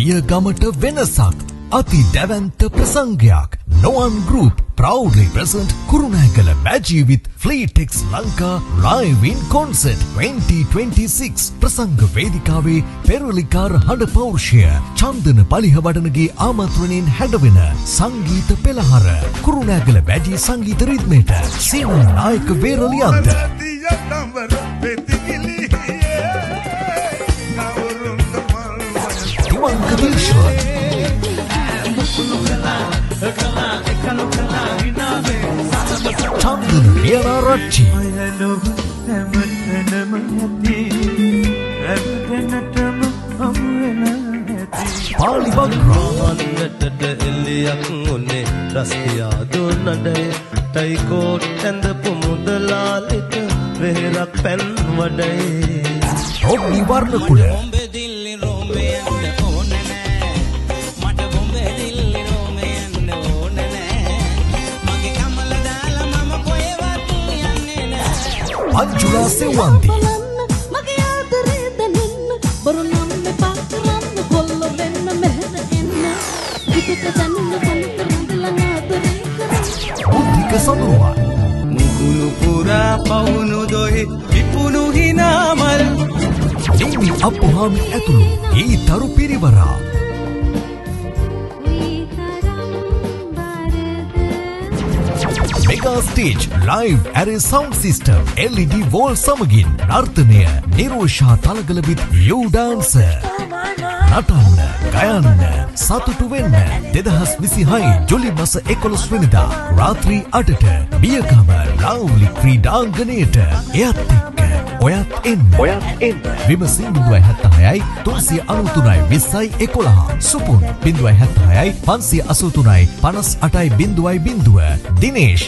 බියගමට වෙනසක් අති දැවැන්ත ප්‍රසංගයක්. Noan Group proudly present Kurunegala Magic with Fleetix Lanka live in concert 2026. ප්‍රසංග වේදිකාවේ පෙරලිකාර හඬ පෞරුෂය චන්දන පලිහවඩනගේ ආමන්ත්‍රණයෙන් හැඩවෙන සංගීත පෙළහර කුරුණෑගල වැජී සංගීත රිද්මයට සේනානායක වේරලියන්ත, තිවංක දිල්ෂාන්, චන්දන ලියනාරච්චි, පාලි බග්‍රා, වන්නටට එල්ලියක් උනේ රස්තියාදු නඩේ ටයිකෝට් ඇඳපු මුදලාලිට වෙහෙරක් පැන් වඩේ, රොඩ්නි වර්ණකුල, බොම්බේ දිල්ලි රෝමේ යන්න ඕන නෑ. මට බොම්බේ දිල්ලි රෝමේ යන්න ඕන නෑ. මගේ කමල දාලා මම කොහෙවත් යන්නේ නෑ. මංජුලා සෙව්වන්ති, බලන්න මගේ ආදරේ දැනෙන්න බොරු නම් එපා කරන්න කොල්ලෝ වෙන්න මෙහෙට එන්න හිතට දැනෙන තැනක රැඳිලා ආදරේ කරන්න. බුද්ධික සඳරුවන්, මුහුණු පුරා පවුණු දොහි විපුණු හිනාමල්, නේමි අප්පුහාමි ඇතුළු ගී තරු පිරිවරා. Mega stage, live array sound system, LED wall සමගින් නර්තනය Nirosha Talagala with you dancer. නටන්න, ගයන්න, සතුටු වෙන්න 2026 ජුලි මස 11 වෙනිදා රාත්‍රී 8ට බියගම ලව්ලි ක්‍රීඩාංගණයට එයත් එක්ක ඔයත් එන්න. ඔයත් එන්න. විමසීම් 076යි 393යි 20යි 11, සුපුන් 076යි 583යි 58යි 00, දිනේෂ්.